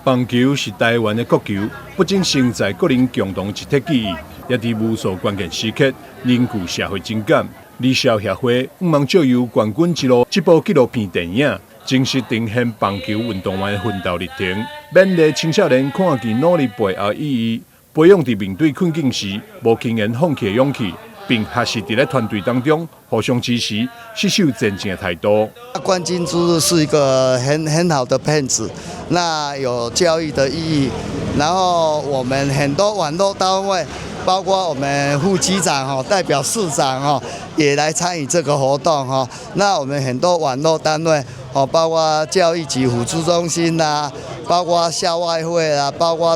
棒球是台灣的國球，不僅承載國人共同集體記憶，也佇無數關鍵時刻凝聚社會情感。兒少協會向望藉由冠軍之路這部紀錄片電影，真實呈現棒球運動員的奮鬥歷程，勉勵青少年看見努力背後意義，培養佇面對困境時無輕言放棄的勇氣，並學習佇咧團隊當中互相支持、死守前進的態度。冠軍之路是一個很好的片子，那有教育的意義。然後我們很多網絡單位，包括我們副局長哈，代表市長哈，也來參與這個活動哈。那我們很多網絡單位哦，包括教育局輔助中心啦，包括校外會啦，包括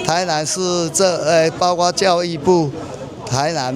台南市這包括教育部台南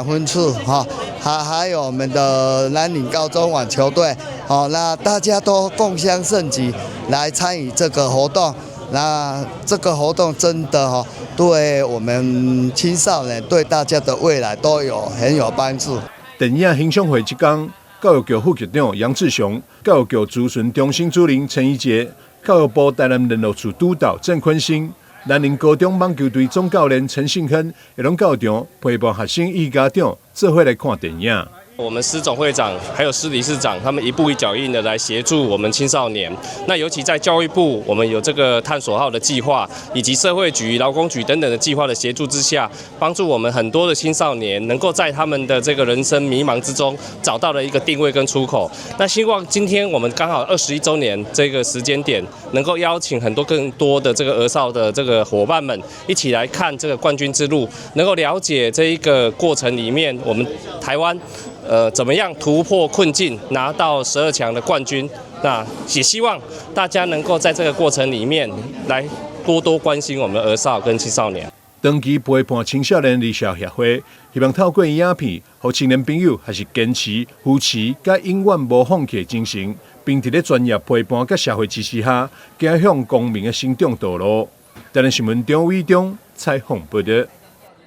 分處哈，還有我們的南嶺高中網球隊，哦，那大家都共襄盛舉來參與這個活動。那這個活動真的哈，對我們青少年，對大家的未來都有很有幫助。電影欣賞會這工，教育局副局長楊志雄、教育局諮詢中心主任陳怡傑、教育部台南聯絡處督導鄭坤興、南寧高中網球隊總教練陳信亨，也攏到場陪伴學生與家長做伙來看電影。我們施總會長還有施理事長，他們一步一腳印的來協助我們青少年。那尤其在教育部，我們有這個探索號的計劃，以及社會局、勞工局等等的計劃的協助之下，幫助我們很多的青少年能夠在他們的這個人生迷茫之中，找到了一個定位跟出口。那希望今天我們剛好21週年這個時間點，能夠邀請很多更多的這個兒少的這個夥伴們一起來看這個冠軍之路，能夠了解這一個過程裡面，我們台灣怎麼樣突破困境，拿到12強的冠軍？那也希望大家能夠在這個過程裡面來多多關心我們的兒少跟青少年。長期陪伴青少年兒少協會，希望透過影片，予青年朋友學習堅持、扶持，佮永遠無放棄的精神，並佇咧專業陪伴佮社會支持下，走向光明的成長道路。台南新聞張偉中採訪報道。